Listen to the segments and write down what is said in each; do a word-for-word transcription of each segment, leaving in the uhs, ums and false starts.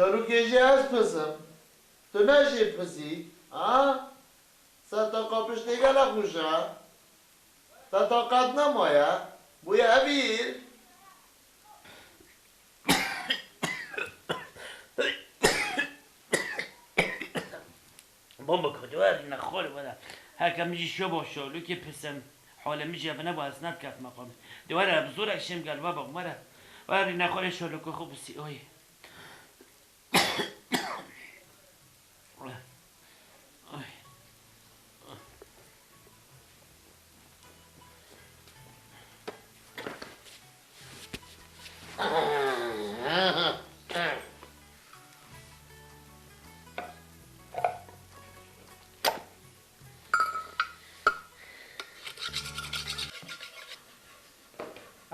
Zarokê jî ez pis im. Tu ne jê pis î, ha? Ser te qapiştê gelek xweş e. Te taqet nemaye. Bûye evîr. Bamba ku diwer nexwar were. Heke min jî şoba şolûkê pisim. Halê min jî ev neba ez nedikefime qamî. Diwere bi zorek şêm gel baba were. Werî nexwarê şolûkê xwe bisî oy.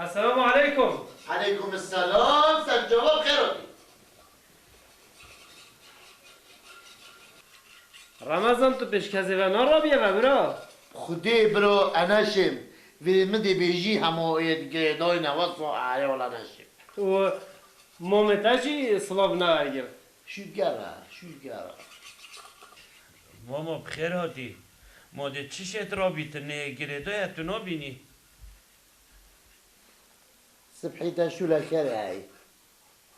Esselamu aleykum. Aleykum selam, ser cevap xêr hatî. Remezan, tu pêşkezê ve narabiye ve bira? Xwedê bira, eneşêm. Vê min dê bêjî hema êd girêdayne wesa erê wala neşêm. Û momê te jî silav neergir. Şûgera, şûgera. Mama, bi xêr hatî. Ma dê çi şêt rabîtin, nê girêdaya tu nabînî? Sibhî te şûle kerê hey.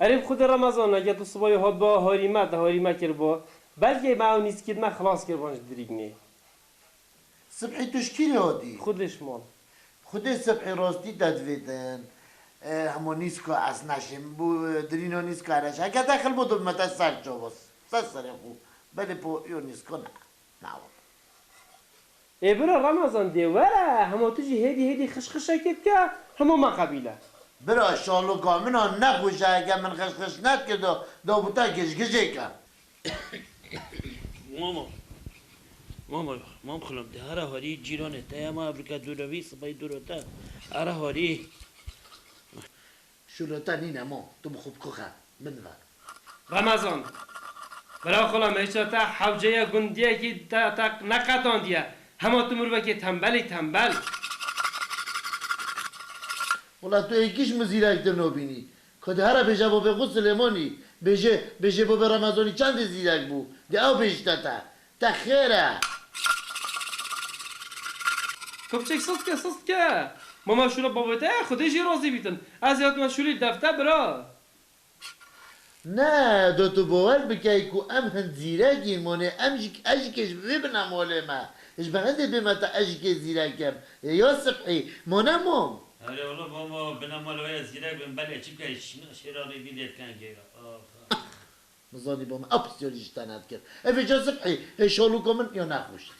Erê bi Xwedê Remezan, heke tu sibayê hatba harî me, te harî me kirba, belkî me ew nîskî me xilas kirban ji dirîgmê. Sibhî tu ji kîrê hatî? Xwedê ji mal. Xwedê Sibhî rastî te divêtin. E, hema nîska ez neşêm. Bo, e, dirîna nîska neşe. Heke te xil bo dibime te ser çawas. Ser serê xwe. Belê po yo nîska ne. Na wala. Ê bira Remezan dê were, hema tu jî hêdî hêdî xişxişekê bike, hema me qebîle. Bira şaloka min a nexweş e, heke min xişxiş nedikirdo, da bû te gijgijêke. Mama. Mama, mam xilam de, hera harî cîranê te ya, ma evrika dûrevî, sipayî dûro te. Hera harî. Şûlê te nîne mo, tu bi xwe bikuxe, min ve. Remezan, bira xulam, hêşta te hewceye gundiyekî te, te neqetandiye. Hema tu mirovekî tembelî tembel. Wela tu êkî ji min zîrek dir nobînî. Ku dihera bêje bavê xwe Silêmanî, bêje, bêje bavê Remezanî çendê zîrek bû. Dê ew bêjite te. Te xêr e. Kopçek sist ke, sist ke. Mama şûla bavê te, Xwedê jî razî bîtin. Ez ê hatime şûlî defte bira. Ne, do tu bawer bikey ku em hin zîrek in, monê em jî, ez jî kê ji vê bine molê me. Ji bi hindê bê me te ez jî kê zîrek im. Ê ya Sibhî, mone mom. Erê oğlum, mama bine molê we zîrek bin, belê çi bikey şîna şêra rê vî lê diken geyra. Ah, ah. Min zanî bo min ew pisyarî ji te nedikir. Evê ca Sibhî, hê şalûka min ya nexweş.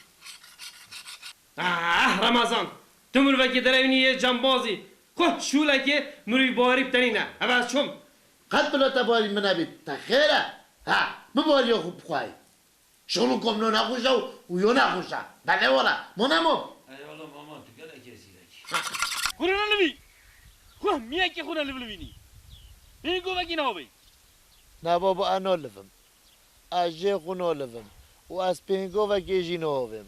Ah, Remezan! Tu mirovekî derewînî yê cembazî. Xweh şûlekê mirovî bawerî bi te nîne. Eve ez çûm. Qet bila te bawerî min nebît. Te xêr e. Ha, bi baweriya xwe bixwayî. Şalûka min yo nexweş e û yo nexweş e. Belê wele. Mone mo. Ey oğlum, mama, tu gelekê zîrek î. Xwe ne li vî. Xweh miyekê xwe ne li vî. Pêngovekî nabê. Na baba, ez nalivim. Ez jê xwe nalivim û ez pêngovekê jî naavêm.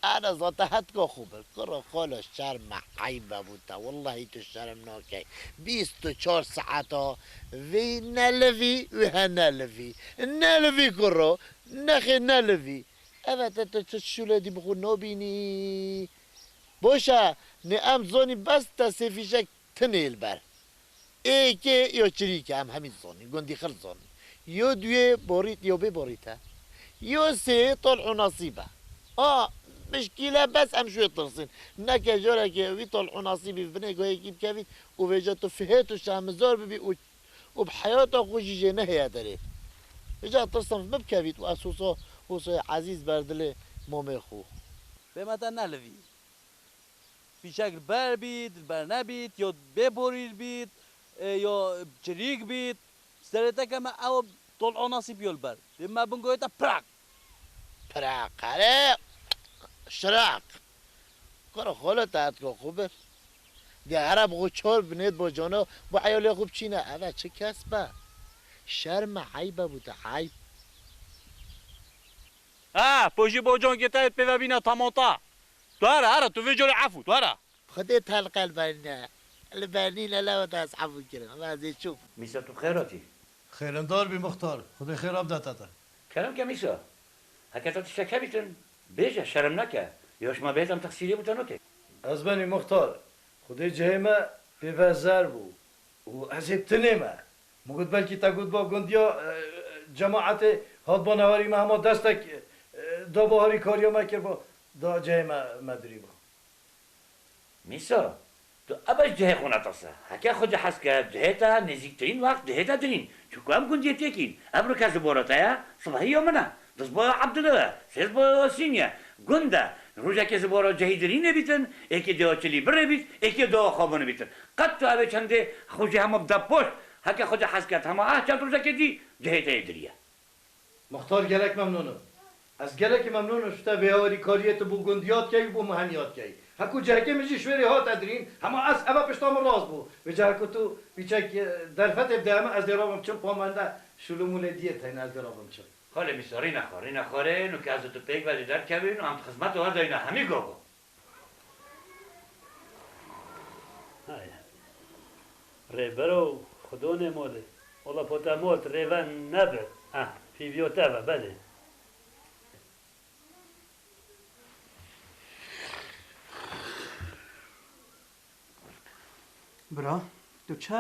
Ene zate hetka xwe bir. Kuro xalo şerme eybe bû te. Wellahî tu şerm nakey. Bîst û çar saeta vê nelivî wê he nelivî. Nelivî kuro. Nexê nelivî. Eve te tu çi şûlê dî bi xwe nabînî? Boş e, nê em zanî bes te sê fîşek tinê li ber. Êkê yo çirîke em hemî zanî, gundî xil zanî. Yo duyê borît, yo bê borît e. Yo sê tol û nasîb e. A, mişkîle bes em ji wê tirsîn. Neke carekê wî tol û nasîbî vinê goyekî bikevît û vêca tu fihêt û şemizar bibî û û bi heyata xwe jî jê nehêya derê. Vêca tirsim min bikevît û ez wisa, wisayê ezîz ber dilê momê xwe. Pê me te nelivî. Fîşek li ber bît, li ber nebît, ya bê borîr bît, e, ya çirîk bît. Serê te keme ew tol û nasîb yo li ber. Pê me bingoyê te pirak. Pirak, erê, şirak. Kuro xolo te hetka xwe bir. Dê here bi xwe çor binêt bo cano, bo eyalê xwe biçîne. Eve çi kes be? Şerm e, eyb e bo te, eyb. Ha, pojî bo can gete pê ve bîne tamanta. Tu here, here, tu vê corê efû, tu here. Xwedê te li qel bernîne. Li bernîne lewe te ez efû kirim. Eve ez ê çûm. Mîsa tu xêr hatî. Xêrindar bî muxtar, Xwedê xêra bidete te. Kerem ke Mîsa, heke te tiştek hebîtin, bêje, şerm neke. Ya şima bêhêt em texsîrê bo te nake. Ez benî muxtar, Xwedê cihê me pê ve zer bû û ez ê bi tinê me. Min got belkî te got ba gundiya, e, cemaetê hat ba newarî me hema destek, e, da ba harîkariya me kir ba da cihê me, me dirî ba. Mîsa, tu ebeş cihê xwe netirse. Heke Xwedê hez ke cihê te nêzîktirîn wext cihê te dirîn. Çunku em gundiyê têkîn. Ebro ke zibora te ye, sibehî ya min e. Dizbaya Ebdulê ye, sêzbaya Yasîn ye. Gund e. Rojekê zibora cihî dirînê bîtin, êkê dêwa çilî birê bît, êkê dêwa xabinê bîtin. Qet tu evê çendê xwe jî hema bide poşt. Heke Xwedê hez ke hema eh çend rojekê dî cihê te yê diriye. Muxtar, gelek memnûn im. Ez gelekî memnûn im ji te vê harîkariyê tu bo gundiya dikey û bo min hemiya dikey. Heko cihekê min jî ji wêrê hate dirîn, hema ez eve pişta min rast bû. Vêca heko tu pîçek, e, derfetê bide min, ez dê rabim çim, pa min de şûl û mûlê diyê teyne, ez dê rabim çim. Xalê Mîsa, rîne xwe, rîne xwarê, nûke ez û tu pêk ve dê derkevin û em di xizmeta we de yîn hemî gava. Hay. Rêbero, xidonê molê. Ola pota mol tu rêve nebe. Ah, pîviyo te ve, belê. Bira, tu çi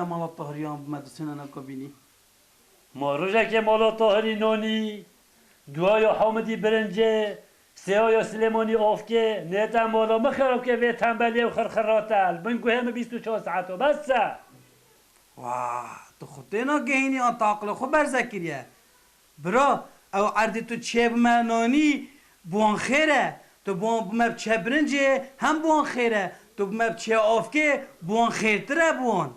mala Tahiriyan bi me di sênana kabînî? Ma rojekê mala Tahirî nonî, duaya Hamidî birincê, sêya ya Silêmanî avkê, nête mala min xerab ke vê tembeliyê û xirxirate, li bin guhê min bîst û çar saet o, bes e. Wah, tu xwe têna gehînî an tu aqila xwe berze kiriye. Bira, ew erdê tu çê bi me nanî, bi wan xêr e. Tu bi wan, bi me bi çê birincê, hem bi wan xêr e. Tu bi me bi çê avkê, bi wan xêrtir e bi wan.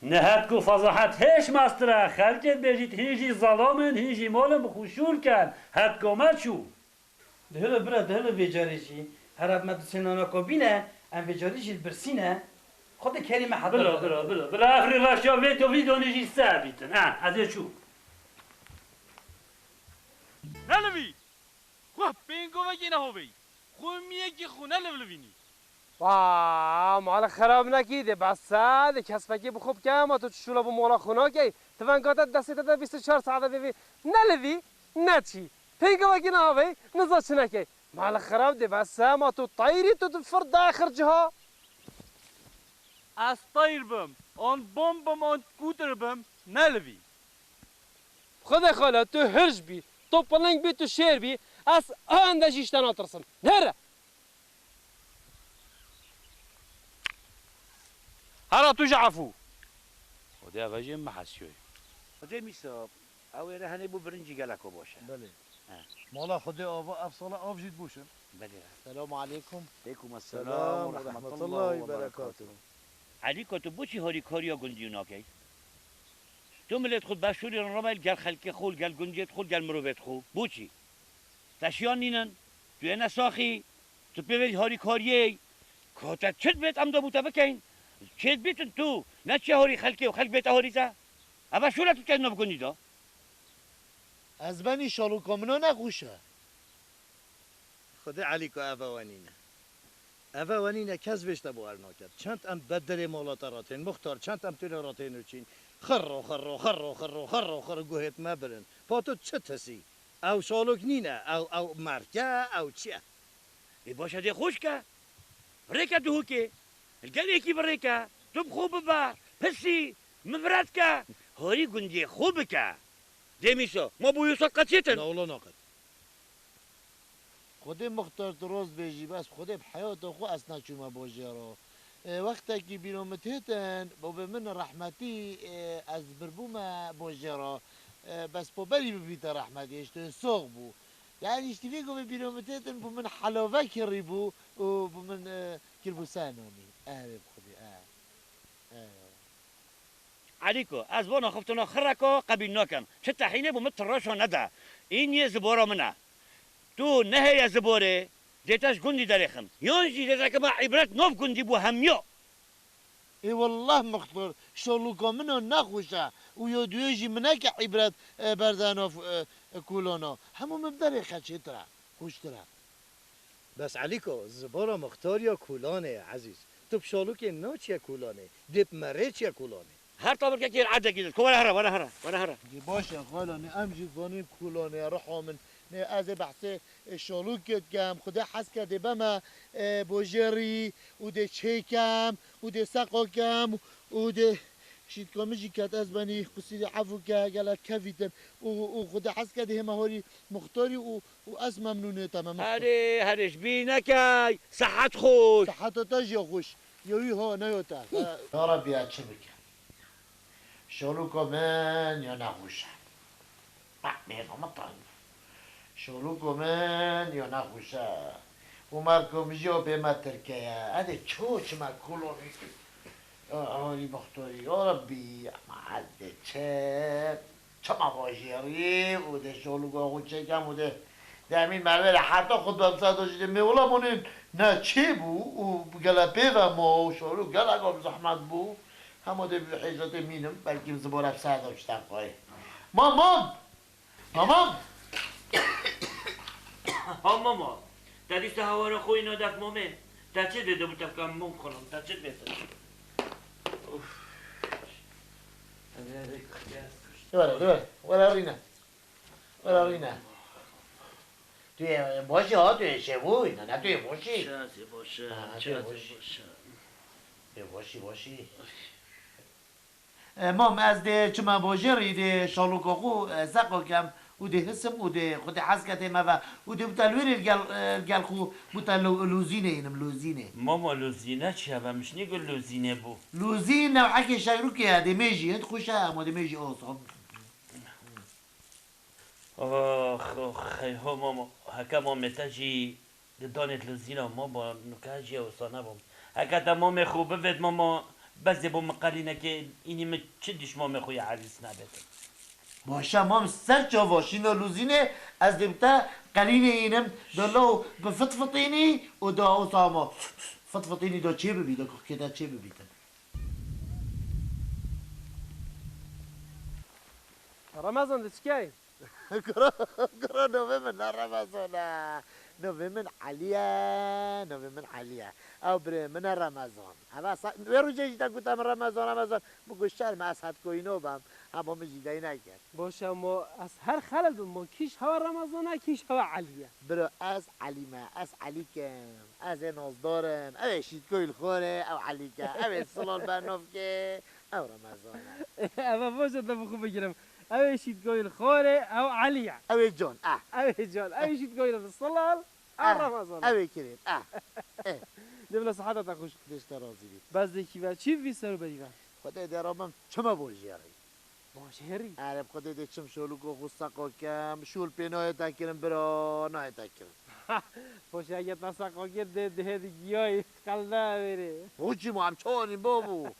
Ne hetko fezahet hêş mestir e. Xelkê dibêjît hîn jî zelam in, hîn jî mol in, bi xwe şûl ken. Hetko me çû. Dihilo bira, dihilo vê carê jî. Here bi me di sênana kabîne, em vê carê jî li birsî ne. Xwedê kerî me heta Bila, bila, bila, bila. Ev rêveşa vê tovî donê jî ser bîtin. Ha, ez ê çû. Nelivî! Xwe pêngovekê nehoveyî. Xwe miyekî xwe nelivlivînî. Wa, mala xerab nekî, dê bes e, dê kesmekî bi xwe bike, ma tu çi şûla bi mala xwe nakey? Ti venga te destê te de bîst û çar saete bêvî. Nelivî, neçî. Pêngavekî nehavey, niza çi nekey. Mala xerab dê bes e, ma tu teyrî, tu di fir de xirciha. Ez teyr bim, an bom bim, an kûtir bim, nelivî. Xwedê xala, tu hirç bî, tu piling bî, tu şêr bî, ez hende jî ji te natirsim. Nere! Hera tu ji efû. Xwedê eve jî min hesiyoy. Xwedê Mîsa, ew êre henê bû birincî geleko baş e. Belê. He. Mala Xwedê ava ev sala av jî dibûşin. Belê. Selamu aleykum. Aleykum selam ve rahmetullahi ve berekatuhu. Elîko, tu boçî harîkariya gundî nakey? Tu milêt xwe beşûrî rin remeyl gel xelkê xwe, gel gundiyêt xwe, gel mirovêt xwe. Boçî? Teşiyan nînin, tu yê nesaxî, tu pê vê harîkariyê, ka te çi dibêt em da bo te bikeyn. Çê dibîtin tu, ne çê harî xelkê û xelk bête harî te. Eve şûla tu dikey nav gundî da. Ez benî şaloka min a nexweş e. Xwedê Elîko eve wenîne. Eve wenîne kes vêşte bo er naket. Çend em be derê mala te re tên, muxtar, çend em têne re tên û çîn. Xirro, xirro, xirro, xirro, xirro, xirro, guhêt me birin. Pa tu çi tisî? Ew şalok nîne, ew, ew merke, ew çi ye? Ê baş e dê xweş ke. Rêke dihûkê. Li gel êkî bi rêke. Tu bi xwe bibe. Pisî. Min bi re dike. Harî gundiyê xwe bike. Dê Mîsa, ma bo wî sal qeçêtin? Na wala naqet. Xwedê muxtar tu rast bêjî, bes Xwedê bi heyata xwe ez neçûme bajêra. E, wextekî bîra min têtin, babê min rehmetî, e, ez birbûme bajêra. E, bes pa berî bibîte rehmetî, hêştê sox bû. Yani ji tîvê govê bîra min têtin, bû min helave kirî bû û bû min, e, kirbû ser nanî. Erê bi Xwedê, e. E. Elîko, ez vana xiftina xireka qebîl nakim. Çi tehînê bo min tiraşa nede. În yê zibora min e. Tu nehêye ziborê, dê te ji gundî derêxim. Yan jî dê te kime îbret nav gundî bo hemiya. Ê wellah mixtir, şaloka min a nexweş e û ya duyê jî min neke îbret, e, berde nav, e, e, kolana. Hemû min bi derêxe çêtir e, xweştir e. Bes Elîko, zibora mixtariya kolanê ye ezîz. Tu bi şalokê naçiye kolanê, dê bi merê çiye kolanê. Her tabirkekê erdekî did. Ko were here, were here, were here. Dê baş e, xala, ne em jî zanîn kulanê, riha min. Ne ez ê behsê, e, şalûkê dikem, Xwedê hez ke dê beme, e, bojêrî û dê çêkem û dê seqo kem û dê şîtka min jî ket ez benî qusîrî efû ke gelek kevîtim û, û Xwedê hez ke dê hême horî muxtarî û, û ez memnûnê te me muxtar. Herê, herê, ji bîr nekey. Sehet xweş. Seheta te jî xweş. Ya wî ha, ne ya te. Ya Rebbi, ya çi bikim? Şolûko min ya nexweş e. Beh, mêrna min tayî. Şolûko min ya nexweş e. Û mevko min jî ya bê me tirke ye. Edê ço çime kolonî. Ya, harî muxtarî, ya Rebbî, ema ez dê çi? Çima bajêrî û dê şolûka xwe çêkem û dê, dê emîn mervê re heta xwe bemsado jî dê mêwila monên ne çê bû û gele pê ve ma û şolûk gelek zehmet bû. Hema dê bi hêzatê mînim, belkî min zibora bi ser de bişten xwayê. Mam, mam! Mam! Ha mama, te dîsa hawara xwe îna def mamê. Te çi dê de bu tevka mom xanım, te çi dê de? Uf. Were, were, were rîne. Were rîne. Tu yê baş î ha, tu yê şevû, ne, ne, tu yê baş î. Şazê baş e, ha, tu yê şazê baş î. Baş e. Tu yê baş î, baş î. E, mam, ez dê çima bojêrî dê şalûka xwe, e, seqo kem û dê hisim û dê Xwedê hez ke tê me ve û dê bûte li wêrê li gel, e, li gel xwe bûte lo-, lûzînê înim, lûzînê. Mama, lûzîne çi ye? Ve mişnî gu lûzînê bû. Lûzîn newhekê şeyrûkê ye, dê mêjî, hind xweş e, ema dê mêjî os. Ax, ax, hey ho mama, heke mamê te jî di danê lûzîna mama, nuke jî ew wisa nebûm. Heke te mamê xwe bivêt mama, bes dê bo min qelînekê înî min çi dîş mamê xwe yê ezîz nebêt. Baş e mam, ser çava şîna lûzînê, ez dê bi te qelînê înim, da law bifitfitînî û da wisa ma fitfitînî da çê bibî, da kuxkê te çê bibîtin. Remezan, di çi key? Kuro, kuro, navê min ne Remezan e. Navê min Elî ye, navê min Elî ye. Ew birê min e Remezan. Eva sa-, wê rojê jî te gote min Remezan, Remezan. Min got şerm e, ez hetkoyî nabem. Hema min jî dey nekir. Baş e, mo ez her xelel bim, mo kîş hewa Remezan e, kîş hewa Elî ye. Biro, ez Elî me, ez Elî kim. Ez ê nazdar im. Ew ê şîtkoyî li xwarê, ew Elî ke. Ew ê silal bernavkê, ew Remezan e. Eva vaje te bi xwe bigirim. Ew ê şîtkoyî li xwarê, ew Elî ye. Ew ê can, eh. Ew ê can. Ew ê şîtkoyî li silal, ew Remezan e. Ew ê kirêt, eh. Eh. Dê bila seheta te xweş. Dê ji te razî bît. Bes dê kî ve, çî vî ser û berî ve. Xwedê dê rabim çima bojêrî. Bojêrî? Erê, bi Xwedê dê çim şolûko xwe seqo kem, şol pê nayê te kirin bira, nayê te kirin. Poşeke te seqo kir dê dihê di giyayî, xelde wêrê. Ho çi ma em çawanî babû?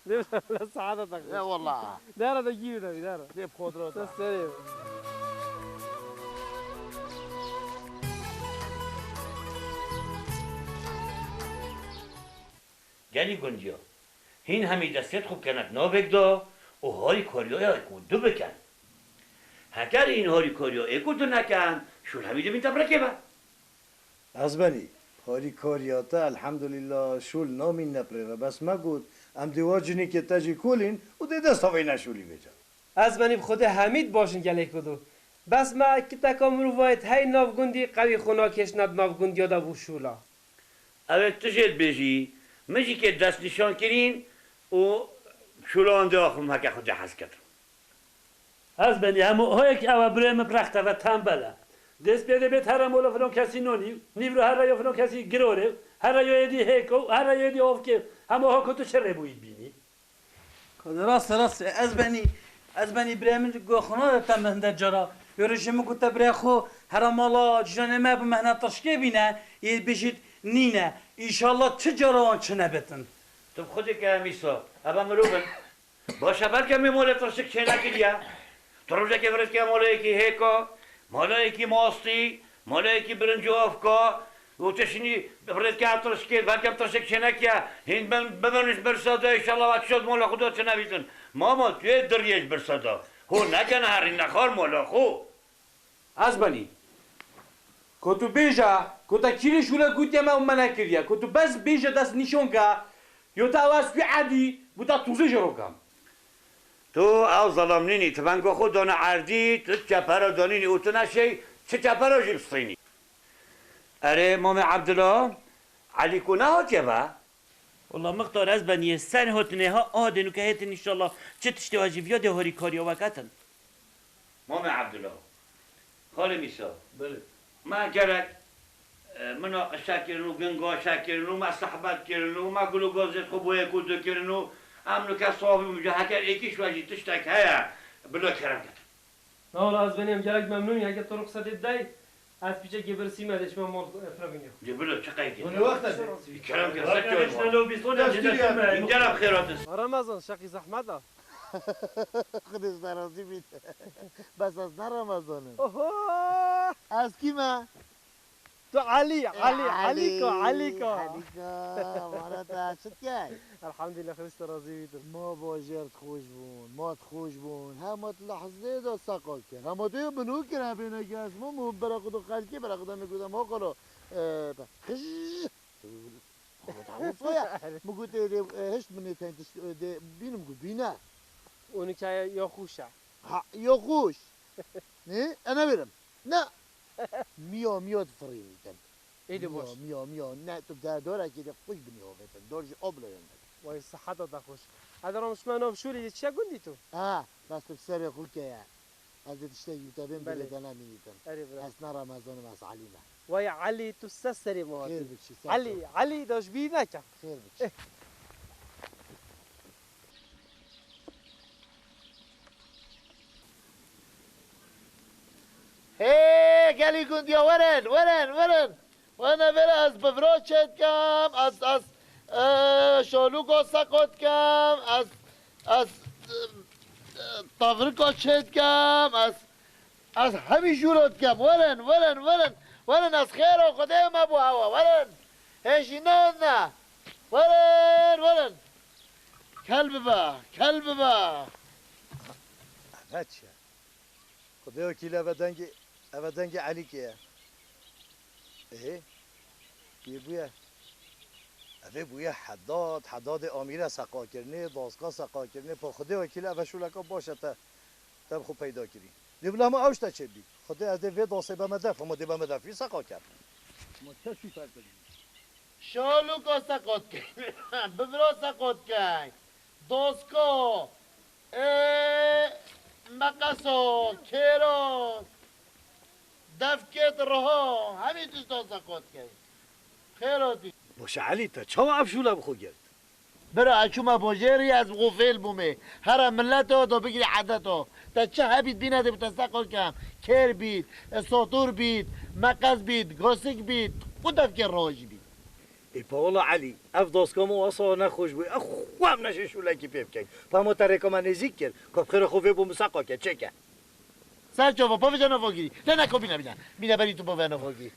Dê bila saeta te xweş. Ya wallah. Dera de gî bide, dera. Dê bi xwe dira te. Serê. Gelî gundiya, hîn hemî destêt xwe bikenek navêk de û harîkariya êk û du biken. Heger hîn harîkariya êk û du neken, şûl hemî dibîn tebrekê be. Ez benî, harîkariya te, elhemdulîllah, şûl namîne pirê ve. Bes me got, em dê wa cinîkê te jî kolîn û dê desta vê neşûlî vêca. Ez benî bi Xwedê hemî dibaşin gelê ku do. Bes me kiteka mirovayê di hey nav gundî qewî xwe nakêşne di nav gundiya de bû şûla. Ew ê tu jê dibêjî, min jî kê destnîşan kirîn û şûla wan dê axivim heke Xwedê hez kir. Ez benî hemû hoyek ew e birê min bi rexte ve tembel e. Dêst pê dê bêt here mola filan kesî nonî, nîvro here ya filan kesî girorê, here ya êdî hêko, here ya êdî avkê. Hema ha ku tu çi rêbûyî dibînî? Kadê rast e, rast e. Ez benî, ez benî birê min goxuna te min hinde cara. Yorişê min gote birê xwe, here mala cîranê me bi mehna tirşkê bîne, yê bêjît nîne. Înşallah çi cara wan çi nebetin. Tu bi xwe dike em îsa. Eva mirov in. Baş e, belke em ê molê tirşik çênekiriye. Tu rojekê virêdke molayekî hêka, molayekî mastî, molayekî birinc û avka û tu şinî virêdke tirşikê, belke em tirşik çênekiye. Hîn bin, bibin ji birsa de, înşallah we tişt mola xwe de çi nebîtin. Mama, tu yê diriyê ji birsa de. Ho nekene herî nexar mola xwe. Ez benî. Ku tu bêje, ku te kîrê şûle gotiye me û me nekiriye. Ku tu bes bêje dest nîşon ke, yo te ew ez wî edî, bû te tûzê ji ro kem. Tu ew zelamnînî, tu venga xwe dane erdî, tu çepera danînî û tu neşey çi çepera jî bistînî. Erê, Mamê Ebdila, Elîko nehatiye ve? Wela mixtar ez beniyê ser hatinê ha, aha dê nûke hêtin înşallah çi tiştê wa jî viya dê harîkariya weketin. Mamê Ebdila, xalê Mîsa. Belê. Me gerek, e, minaqişe kirin û gingaşe kirin û me sehbet kirin û me gul û gazê xwe bo yek û du kirin û em nûke sax bibin, ji heker êkî ji we jî tiştek heye, bila kerem ke. Na wala ez benî em gelek memnûn, heke tu ruxsetê bidayî, ez piçekê birisî me dê çime mal, e, firevînî. Dê bila çi qeydî? Wele wexta dê. Kerem ke, se kewê. Îngera bi xêr hatin. Remezan, şeqî zehmet a. Xwedê ji te razî bît. Bes ez ne Remezan im. Oho! Ez kî me? Tu Elî, Elî, Elîko, Elîko. Elîko, vana te çi dikey? Elhamdülillah, Xwedê ji te razî bît. Ma bajêr xweş bûn, ma xweş bûn. Hema tu li hizrê de seqa kir. Hema tu yê binû kir, hebêne ki ez ma mu bera xwe do xelkê, bera xwe de min gote, ma xolo, e, xij. Hûsoya. Min got, ê, dê, e, hişt min ê teyntişt, e, dê bînim, got, bîne. Onu kaya yokuş a. Ha, yokuş. Ne? E, ne verim? Ne? Miyo, miyo difirînîtin. Ê de boş. Miyo, miyo, miyo. Ne, tu der dorekê de xweş binî hovêtin. Dor jî oblo yonde. Vay, siheta te xweş. Ederom şima nav şûrî çiya gundî tu? Ha, bes tu serê xwe keye. Ez ê tiştekî bi te bêm, Belê. Dilê te nemînîtim. Erê bira. Ez ne Remezan im, ez Elî me. Wey Elî, tu ser serê min hatî. Xêr bikşî, ser Elî, çav. Elî, da ji bîr neke. Xêr bikşî. Eh. Hê, gelî gundiya, werin, werin, werin. Wene vêre ez bivra çêdikem, ez, ez, e, şolûko seqo dikem, ez, ez, e, tavriko çêdikem, ez, ez hemî jûro dikem. Werin, werin, werin, werin, ez xêro Xwedê me bo hewa, werin. Hêjî ne, ne. Werin, werin. Kel bibe, kel bibe. Ev çi ye? Xwedê wekîl, eve dengê, eve dengê Elîkê ye. Ê, yê bûye. Evê bûye hedad, hedadê amîre seqakirinê, daska seqakirinê. Pa Xwedê wekîl, eve şûleka baş e te, te bi xwe peyda kirî. Dê bila hema ew ji te çêbî. Xwedê ez dê vê dasê beme def, hema dê beme def, wî seqa ker. Ma çi şû fer kirî? Şalûka seqot key. Bibira seqot key. Daska. Ê, meqeso, kêro, defkêt riho, hemî tişta seqot key. Xêr hatî. Baş e Elî, te çawa ev şûle bi xwe girt? Bira, ez çûme bajêrî, ez bi xwe fêl bûmê. Here mileto, do bigirî edeto. Te çi hebît bîne dê bi te seqot kem. Kêr bît, e, sotur bît, meqes bît, gosik bît, û defkê riho jî bît. Ê pa wela Elî, ev daska min wesa nexweş bû. Ev xwe em neşê şûlekî pê bikeyn. Pa ma te rêka me nêzîk kir. Ka bi xêra xwe vê bo min seqa ke, çêke. Ser çava, pa vêca nava girî. Ne, ne, ka bîne, bîne. Bîne berî tu pa vê nava girî.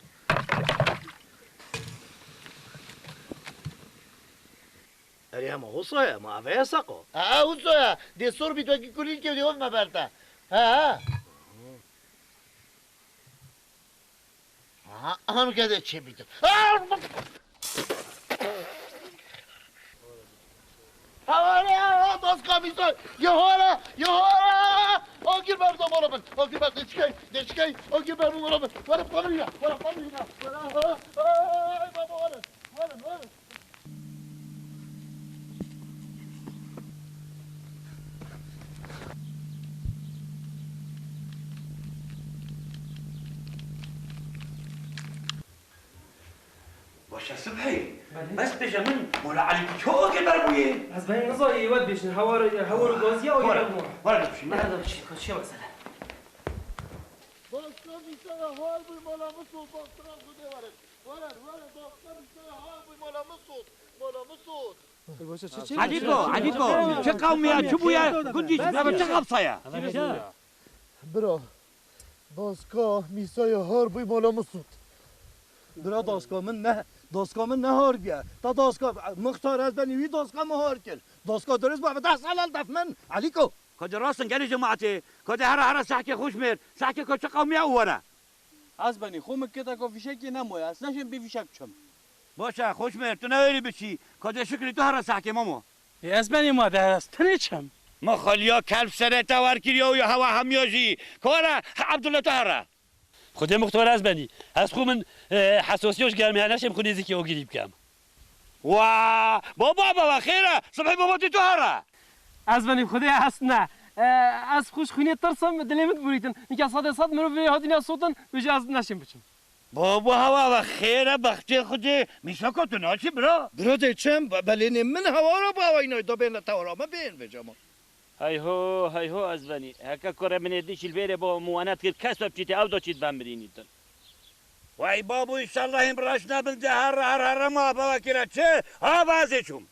Erê, hema hosa ye, ma eve ye seqa. Aa, hosa ye. Dê sor bît wekî kulîlkê dê ov me ber te. Ha, ha. Aha, aha, nu kede çê bît. Aa! Hawale, ha, daska mîsa. Yehora, yehora. Agir ber da mala bin. Agir ber deçkey, deçkey. Agir ber mala bin. Wala pamrina, wala pamrina. Wala, ha, ha, baba, wala. Wala, wala. Baş e Sibhî. Belê. Bes bêje min, Mola Elî çawa agir ber bûye? Ez bê nizayê, we dibêjin, hewar, hewar û gaziya agir ber bû. Were, were bişî, were. Nerede bişî, ka çi mesele? Daska mîsa ya hal bû, Mola Misûd, bas tira Xwedê were. Were, were, daska mîsa ya hal bû, Mola Misûd, Mola Misûd. Elîko, Elîko, çi qewmiya, çi bûye? Gundî, eve çi qapsaya? Bira, daska mîsaya har bûy Mola Misûd. Bira, daska min ne, daska min ne har bûye. Ta daska, mixtar ez benî wî daska min har kir. Daska dirist bû, eve deh sal def min. Elîko. Ka de rast in gelî cemaetê, ka de here here sehkê xwe jmêr, sehkê ka çi qewmiya û were. Ez benî, xwe min kiteka fîşekê nemaye, ez neşêm bê fîşek biçim. Baş e, xwe jmêr, tu newêrî biçî, ka de şikrî tu here sehkê mamo. Ê, ez benî ma de, ez tenê çim. Mixaliya kelb sereta wer kiriya û ya hewa hemiya jî. Kara, Abdullah tu here. Xwedê mixtewar ez benî. Ez xwe min, e, hesasiya ji germiya neşêm xwe nêzîkî ogirî bikem. Wa, baba, baba, xêr e. Sibhê baba tu tu here. Ez benî Xwedê ez ne. E, ez xwe ji xwînê tirsim, dilê min dibûrîtin. Nîka sedê sed mirov vê hatîne sotin, wê jî ez neşêm biçim. Baba, hewa ve xêr e, bextê Xwedê. Mîşako tu naçî bira? Bira dê çem, be-, belênê min hewa re bi hewa înayê da bên le tewra me bên vecama. Hey ho, hey ho, ez benî. Heke kurê min ê dişî li vêrê bo muwanet kir, kes we biçîtê ew da çît ben birînîtin. Wey babo, înşallah hîn reş nebin de her, her, her ma bavekî re çi? Ha, bazê çûm.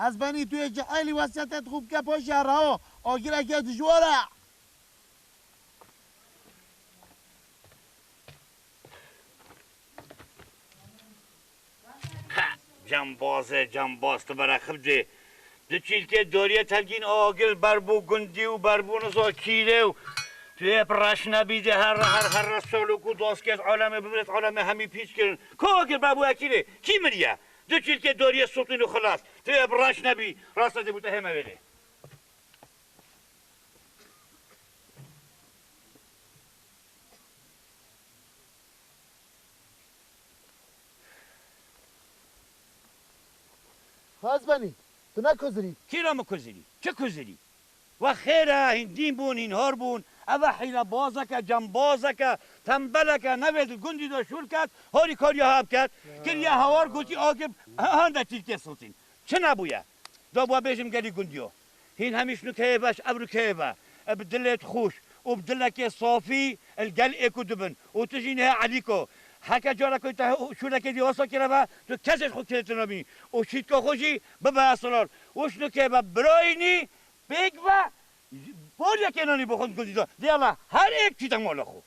Ez benî tu yê cehelî wesiyetê xwe bike paşê re ha. Agireke dijwar e. Ha, cembazê, cembaz, tu bere xibcê. Du çîlkê doriyê telgîn agir berbû gundî û berbû niza kîrê û tu yê bi reş nebî de her, her, her, her salok û daskez alemê bibirêt, alemê hemî pîç kirin. Ku agir berbû ekîrê? Kî miriye? Du çîlkê doriyê sotîn û xilas. Tu yê bi reş nebî. Rasta de bû te hême vêrê. Xwe ez benî. Tu ne kuzirî. Kîra min kuzirî? Çi kuzirî? We xêr e, hîn dîn bûn, hîn har bûn. Ev e hîlebazeke, cembazeke, tembeleke, nevê di gundî de şûr ket, harî kariya hev ket. Kiriye hawar gotî agir, hande tîlkê sotîn. Çi nebûye? Da bûye bêjim gelî gundiyo. Hîn hemî şnûkeyê ve ji ev rûkeyê ve, e, bi dilê xweş û bi dilekê safî li gel êk û du bin. Û tu jî nihê Elîko. Heke careke te şûrekê dî wesa kire ve, tu kesê ji xwe kêtir nabînî. Û şîtka xwe jî bibe esrar. Û şnûkeyê ve birayînî, pêk ve, bor yekê nanî bo xwe gundî da. Dê Allah her êk çîte mala xwe.